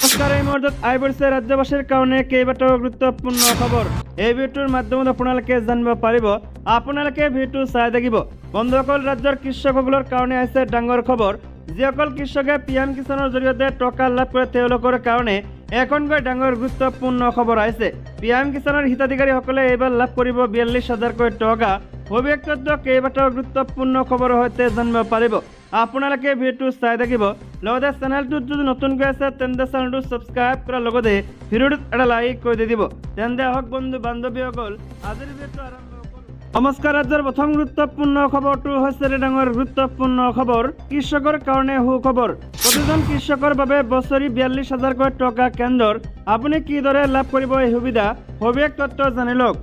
নমস্কাৰ, এই মুহূৰ্তত আহি পৰিছে ৰাজ্যবাসীৰ কাৰণে কেইবাটাও গুৰুত্বপূৰ্ণ খবৰ। এই ভিডিঅ'টোৰ মাধ্যমত আপোনালোকে জানিব পাৰিব, আপোনালোকে ভিডিঅ'টো চাই থাকিব। বন্ধুসকল, ৰাজ্যৰ কৃষকসকলৰ কাৰণে আহিছে ডাঙৰ খবৰ। যিসকল কৃষকে পি এম কিষাণৰ জৰিয়তে টকা লাভ কৰে, তেওঁলোকৰ কাৰণে এখনকৈ ডাঙৰ গুৰুত্বপূৰ্ণ খবৰ আহিছে। পি এম কিষাণৰ হিতাধিকাৰীসকলে এইবাৰ লাভ কৰিব 42 হাজাৰকৈ টকা। সবিশেষ তথ্য কেইবাটাও গুৰুত্বপূৰ্ণ খবৰৰ সৈতে জানিব পাৰিব। আপোনালোকে ভিডিঅ'টো চাই থাকিব। লগতে চেনেলটোত যদি নতুনকৈ আছে, তেন্তে চেনেলটো ছাবস্ক্ৰাইব কৰাৰ লগতে ভিডিঅ'টোত এটা লাইক কৰি দি দিব। তেন্তে আহক বন্ধু বান্ধৱীসকল, আজিৰ ভিডিঅ'টো আৰম্ভ কৰোঁ। নমস্কাৰ, ৰাজ্যৰ প্ৰথম গুৰুত্বপূৰ্ণ খবৰটো হৈছে এটা ডাঙৰ গুৰুত্বপূৰ্ণ খবৰ, কৃষকৰ কাৰণে সুখবৰ। প্ৰতিজন কৃষকৰ বাবে বছৰি 42 হাজাৰকৈ টকা কেন্দ্ৰৰ। আপুনি কিদৰে লাভ কৰিব এই সুবিধা, সবিশেষ তথ্য জানি লওক।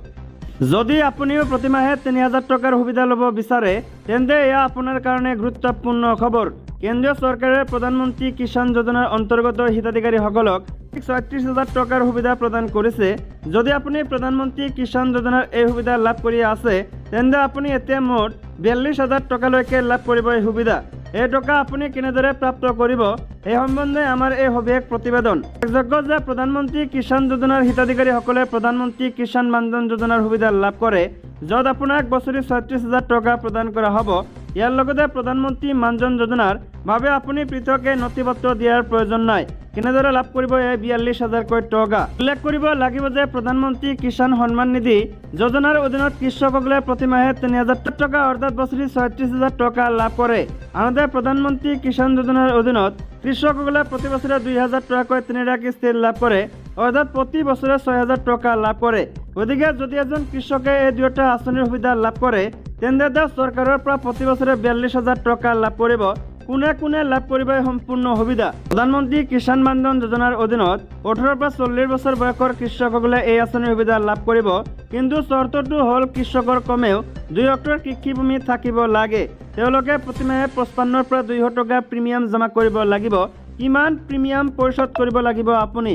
যদি আপুনিও প্ৰতিমাহে 3000 টকাৰ সুবিধা ল'ব বিচাৰে, তেন্তে এয়া আপোনাৰ কাৰণে গুৰুত্বপূৰ্ণ খবৰ। কেন্দ্ৰীয় চৰকাৰে প্ৰধানমন্ত্ৰী কিষাণ যোজনাৰ অন্তৰ্গত হিতাধিকাৰীসকলক 36 হাজাৰ টকাৰ সুবিধা প্ৰদান কৰিছে। যদি আপুনি প্ৰধানমন্ত্ৰী কিষাণ যোজনাৰ এই সুবিধা লাভ কৰি আছে, তেন্তে আপুনি এতিয়া মুঠ 42 হাজাৰ টকালৈকে লাভ কৰিব এই সুবিধা। এই টকা আপুনি কেনেদৰে প্ৰাপ্ত কৰিব, এই সম্বন্ধে আমাৰ এই সবিশেষ প্ৰতিবেদন। উল্লেখযোগ্য যে প্ৰধানমন্ত্ৰী কিষাণ যোজনাৰ হিতাধিকাৰীসকলে প্ৰধানমন্ত্ৰী কিষাণ মানধন যোজনাৰ সুবিধা লাভ কৰে, য'ত আপোনাক বছৰি 36 হাজাৰ টকা প্ৰদান কৰা হ'ব। ইয়াৰ লগতে প্ৰধানমন্ত্ৰী মানধন যোজনাৰ বাবে আপুনি পৃথকে নথি পত্ৰ দিয়াৰ প্ৰয়োজন নাই। কেনেদৰে লাভ কৰিব এই 42 হাজাৰকৈ টকা? উল্লেখ কৰিব লাগিব যে প্ৰধানমন্ত্ৰী কিষাণ সন্মান নিধি যোজনাৰ অধীনত কৃষকসকলে প্ৰতিমাহে 3000 টকা, অৰ্থাৎ বছৰি 36 হাজাৰ টকা লাভ কৰে। আনহাতে প্ৰধানমন্ত্ৰী কিষাণ যোজনাৰ অধীনত কৃষকসকলে প্ৰতি বছৰে 2000 টকাকৈ তিনিটা কিস্তিত লাভ কৰে, অৰ্থাৎ প্ৰতি বছৰে 6000 টকা লাভ কৰে। গতিকে যদি এজন কৃষকে এই দুয়োটা আঁচনিৰ সুবিধা লাভ কৰে, তেন্তে তেওঁ চৰকাৰৰ পৰা প্ৰতি বছৰে 42 হাজাৰ টকা লাভ কৰিব। কোনে কোনে লাভ কৰিব এই সম্পূৰ্ণ সুবিধা? প্ৰধানমন্ত্ৰী কিষাণ মানধন যোজনাৰ অধীনত 18ৰ পৰা 40 বছৰ বয়সৰ কৃষকসকলে এই আঁচনিৰ সুবিধা লাভ কৰিব। কিন্তু চৰ্তটো হ'ল কৃষকৰ কমেও 2 হেক্টৰ কৃষিভূমি থাকিব লাগে। তেওঁলোকে প্ৰতিমাহে 55ৰ পৰা 200 টকা প্ৰিমিয়াম জমা কৰিব লাগিব। কিমান প্ৰিমিয়াম পৰিশোধ কৰিব লাগিব আপুনি?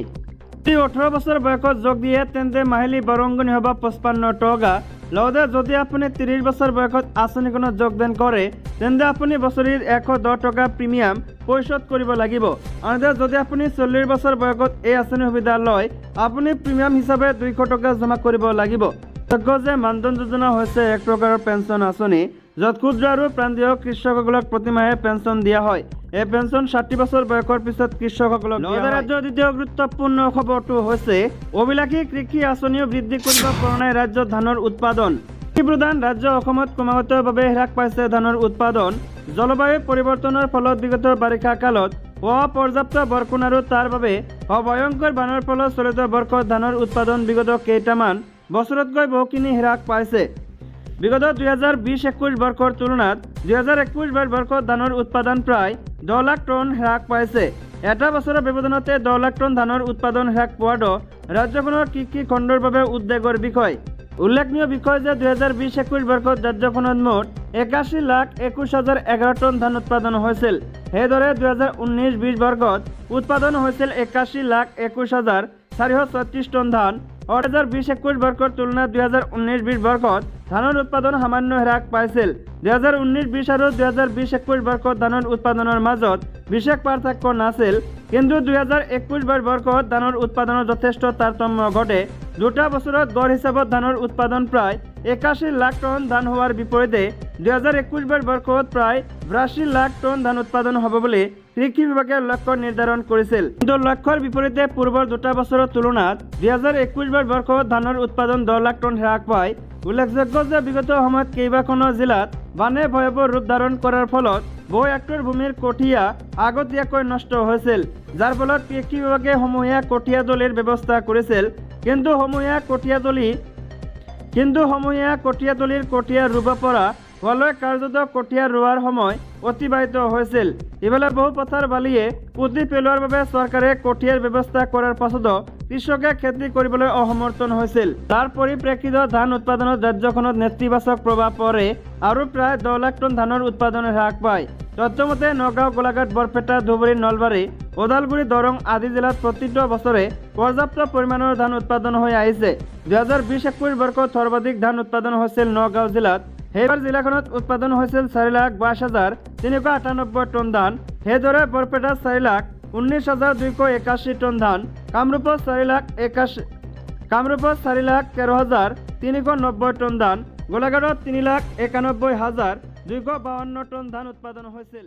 যদি 18 বছৰ বয়সত যোগ দিয়ে, তেন্তে মাহিলী বৰঙণি হ'ব 55 টকা। লগতে যদি আপুনি 30 বছৰ বয়সত আঁচনিখনত যোগদান কৰে, তেন্তে আপুনি বছৰি 110 টকা প্ৰিমিয়াম পৰিশোধ কৰিব লাগিব। আনহাতে যদি আপুনি 40 বছৰ বয়সত এই আঁচনিৰ সুবিধা লয়, আপুনি প্ৰিমিয়াম হিচাপে 200 টকা জমা কৰিব লাগিব। উল্লেখযোগ্য যে মানধন যোজনা হৈছে এক প্ৰকাৰৰ পেঞ্চন আঁচনি, য'ত ক্ষুদ্ৰ আৰু প্ৰান্তীয় কৃষকসকলক প্ৰতিমাহে পেঞ্চন দিয়া হয়। এই পেঞ্চন 60 বছৰ বয়সৰ পিছত কৃষকসকলক। লগতে ৰাজ্যৰ দ্বিতীয় গুৰুত্বপূৰ্ণ খবৰটো হৈছে অভিলাষী কৃষি আঁচনিও বৃদ্ধি কৰিব পৰা নাই ৰাজ্যত ধানৰ উৎপাদন। কৃষি প্ৰধান ৰাজ্য অসমত ক্ৰমাগতভাৱে হ্ৰাস পাইছে ধানৰ উৎপাদন। জলবায়ু পৰিৱৰ্তনৰ ফলত বিগত বাৰিষা কালত হোৱা পৰ্যাপ্ত বৰষুণ আৰু তাৰ বাবে হোৱা ভয়ংকৰ বানৰ ফলত চলিত বৰ্ষত ধানৰ উৎপাদন বিগত কেইটামান বছৰতকৈ বহুখিনি হ্ৰাস পাইছে। বিগত 2020-21 বৰ্ষৰ তুলনাত 2021-22 বৰ্ষত ধানৰ উৎপাদন প্ৰায় 10 লাখ টন হ্ৰাস পাইছে। এটা বছৰৰ ব্যৱধানতে 10 লাখ টন ধানৰ উৎপাদন হ্ৰাস পোৱাটো ৰাজ্যখনৰ কৃষি খণ্ডৰ বাবে উদ্বেগৰ বিষয়। উল্লেখনীয় বিষয় যে 2020-21 বৰ্ষত ৰাজ্যখনত মুঠ 81,21,011 টন ধান উৎপাদন হৈছিল। সেইদৰে 2019-20 বৰ্ষত উৎপাদন হৈছিল 81,21,436 টন ধান। 2020-21 বৰ্ষৰ তুলনাত 2019-20 বৰ্ষত ধানৰ উৎপাদন সামান্য হ্ৰাস পাইছিল। 2019-20 আৰু 2020-21 বৰ্ষত ধানৰ উৎপাদনৰ মাজত বিশেষ পাৰ্থক্য নাছিল। কিন্তু 2021-22 বৰ্ষত ধানৰ উৎপাদনৰ যথেষ্ট তাৰতম্য ঘটে। দুটা বছৰত গড় হিচাপত ধানৰ উৎপাদন প্ৰায় 81 লাখ টন ধান হোৱাৰ বিপৰীতে 2021-22 বৰ্ষত প্ৰায় 82 লাখ টন ধান উৎপাদন হ'ব বুলি কৃষি বিভাগে লক্ষ্য নিৰ্ধাৰণ কৰিছিল। কিন্তু লক্ষ্যৰ বিপৰীতে পূৰ্বৰ দুটা বছৰৰ তুলনাত 2021-22 বৰ্ষত ধানৰ উৎপাদন 10 লাখ টন হ্ৰাস পায়। উল্লেখযোগ্য যে বিগত সময়ত কেইবাখনো জিলাত বানে ভয়াৱহ ৰূপ ধাৰণ কৰাৰ ফলত বহু হেক্টৰ ভূমিৰ কঠীয়া আগতীয়াকৈ নষ্ট হৈছিল, যাৰ ফলত কৃষি বিভাগে সমূহীয়া কঠীয়া তলিৰ ব্যৱস্থা কৰিছিল। কিন্তু সমূহীয়া কঠীয়াতলিৰ কঠীয়া ৰুব পৰা হোৱালৈ কাৰ্যতঃ কঠীয়া ৰোৱাৰ সময় অতিবাহিত হৈছিল। ইফালে বহু পথাৰ বালিয়ে পুতি পেলোৱাৰ বাবে চৰকাৰে কঠীয়াৰ ব্যৱস্থা কৰাৰ পাছতো কৃষকে খেতি কৰিবলৈ অসমৰ্থন হৈছিল। তাৰ পৰিপ্ৰেক্ষিতত ধান উৎপাদনত ৰাজ্যখনত নেতিবাচক প্ৰভাৱ পৰে আৰু প্ৰায় 10 লাখ টন ধানৰ উৎপাদন হ্ৰাস পায়। তথ্যমতে নগাঁও, গোলাঘাট, বৰপেটা, ধুবুৰী, নলবাৰী, ওদালগুৰি, দৰং আদি জিলাত প্ৰতিটো বছৰে পৰ্যাপ্ত পৰিমাণৰ ধান উৎপাদন হৈ আহিছে। 2020-21 বৰ্ষত সৰ্বাধিক ধান উৎপাদন হৈছিল নগাঁও জিলাত। সেইবাৰ জিলাখনত উৎপাদন হৈছিল 4,22,398 টন ধান। সেইদৰে বৰপেটাত চাৰি লাখ 19,281 টন ধান, কামৰূপত 4 লাখ 81, কামৰূপত 4,13,390 টন ধান, গোলাঘাটত 3,91,252 টন ধান উৎপাদন হৈছিল।